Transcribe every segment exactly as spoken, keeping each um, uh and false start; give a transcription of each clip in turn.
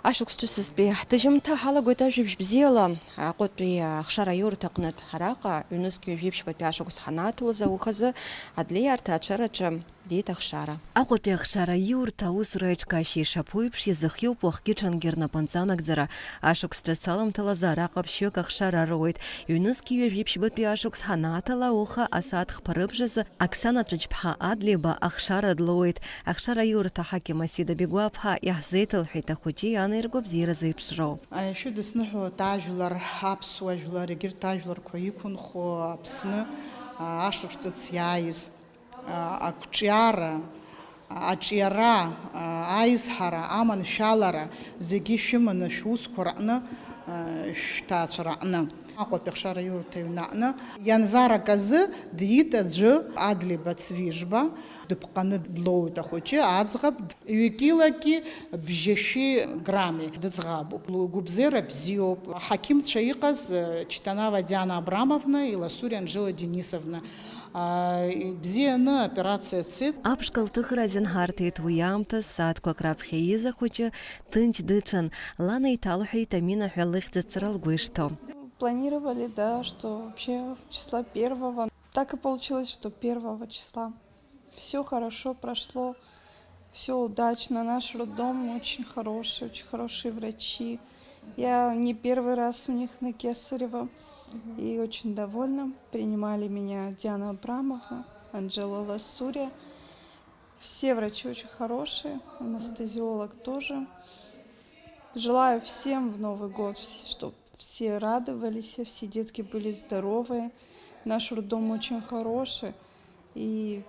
Ашықәс ҿыцызтәи ҳҭыжьымҭа ҳалагоит ажәабжь бзиала. Аҟәатәи ахшара аиурҭаҟнытә араҟа ҩнызқь ҩажәи ԥшьбатәи ашықәс ҳанааҭлоз аухазы адлеиарҭа ацәараҿы диит ахшара. Аҟәатәи ахшара аиурҭа аусура аиҿкаашьа ишаԥу еиԥш иазыхиоуп уахгьы-ҽынгьы рнапынҵа анагӡара. Ашықәс ҿыц аламҭалазы араҟа ԥшьҩык ахшара аруеит. Ҩнызқь ҩажәи ԥшьбатәи ашықәс ҳанааҭала ауха асааҭ хԥа рыбжазы Оксана Ҵәыџьԥҳа Адлеиба ахшара длоуеит. Ахшара аиурҭа аҳақьым Асида Бигәаԥҳа иаҳзеиҭалҳәеит ахәыҷы иан иргәабзиара зеиԥшроу. Шәыдысныҳәалоит ажәлар, аԥсуа жәлар, егьырҭ ажәларқәа иқәынхо Аԥсны, а, ашықәс ҿыц иааиз, а, ақәҿиара, аҿиара, а, аизҳара, аманшәалара зегьы шәыманы шәусқәа рҟны, а, шәҭаацәа рҟны. Аҟәатәи ахшара аиурҭа аҩны аҟны ианвар аказы диит аӡәы, Адлеиба Цвижба, дыԥҟаны длоуит ахәыҷы аӡӷаб. Ҩ-килоки бжьашәи грамми дыӡӷабуп. Лгәыбзиара бзиоуп. Аҳақьымцәа иҟаз, э, Читанава Диана Абрамовна, Иласури Анжела Денисовна, а, ибзианы аоперациа цеит. Аԥшқа лҭыхра азин ҳарҭеит. Уи аамҭаз сааҭқәак раԥхьа ииз ахәыҷы ҭынч дыцәан. Лан еиҭалҳәеит Амина ҳәа лыхьӡ ацара лгәы ишҭоу. Планировали, да, что вообще числа первого. Так и получилось, что первого числа. Всё хорошо прошло, всё удачно. Наш роддом очень хороший, очень хорошие врачи. Я не первый раз у них на Кесарево. И очень довольна. Принимали меня Диана Абрамовна, Анжела Ласурия. Все врачи очень хорошие, анестезиолог тоже. Желаю всем в Новый год, чтобы все радовались, все детки были здоровые. Наш роддом очень хороший, и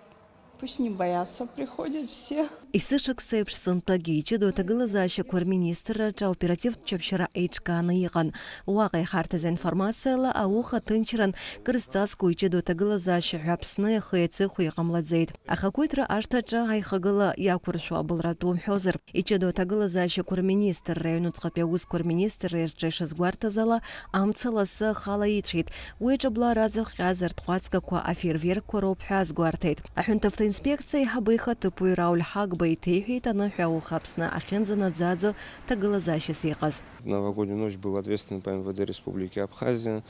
пусть не боятся, приходят все. Есышықәса еиԥш сынтәагьы иҷыдоу аҭагылазаашьақәа рминистрраҿы аоперативтә ҷаԥшьара еиҿкааны иҟан. Уаҟа иҳарҭаз аинформациала ауха ҭынчран, кыр зҵазкуа иҷыдоу аҭагылазаашьа ҳәа Аԥсны ихи аҵыхәеи иҟамлаӡеит. Ахақәиҭра ашҭаҿы аихагыла иақәыршәо абылратә умҳәозар. Иҷыдоу аҭагылазаашьақәа рминистрра, аҩнуҵҟатәи аусқәа рминистрра ирҿы ишазгәарҭаз ала, амца ласы ахала ицәеит. Уи аҿыблаа разыхҟьаз арҭҟәацгақәа афейерверкқәа роуп ҳәа азгәарҭеит. Аҳәынҭавтоинспекциа аиҳабы ихаҭыԥуаҩ Рауль Ҳагба иҭеиҳәеит аныҳәа ауха Аԥсны ахьынӡанаӡаӡо ҭагылазаашьас иҟаз. Новогоднюю ночь был ответственным по М В Д Республики Абхазия.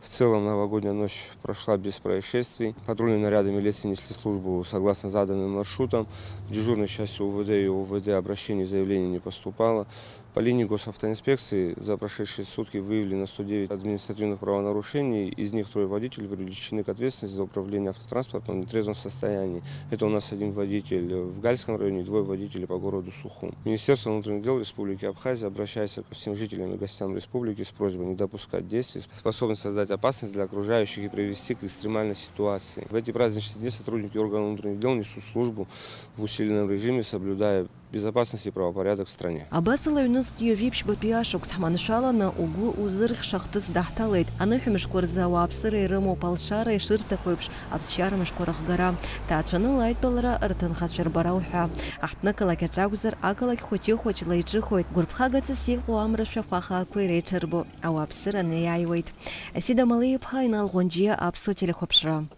В целом новогодняя ночь прошла без происшествий. Патрульные наряды милиции несли службу согласно заданным маршрутам. В дежурной части У В Д и О В Д обращений и заявлений не поступало. По линии госавтоинспекции за прошедшие сутки выявлено сто девять административных правонарушений, из них трое водителей привлечены к ответственности за управление автотранспортом в нетрезвом состоянии. Это у нас один водитель в Гальском районе и двое водителей по городу Сухум. Министерство внутренних дел Республики Абхазия обращается ко всем жителям и гостям республики с просьбой не допускать действий, способных создать опасность для окружающих и привести к экстремальной ситуации. В эти праздничные дни сотрудники органов внутренних дел несут службу в усиленном режиме, соблюдая безопасность и правопорядок в стране. Абасала, ҩнызқь ҩажәи ԥшьбатәи ашықәс ҳманшәаланы угәы узырхьша хҭыс даҳҭалеит. Аныҳәа мышқәа рзы ауааԥсыра ирымоуп алшара ишырҭаху еиԥш аԥсшьара мышқәа рыхгара, ҭаацәаныла аидтәалара, рҭынхацәа рбара уҳәа. Аҳҭнықалақь аҿы акәзар, ақалақь хәыҷы-хәыҷла иҿыхоит, гәырԥхагаҵас иҟоу амра шәахәа хаақәа иреиҽырбо ауааԥсыра неиааиуеит. Асида Малиа-иԥҳа, Инал Ӷәанџьиа, Аԥсуа телехәаԥшра.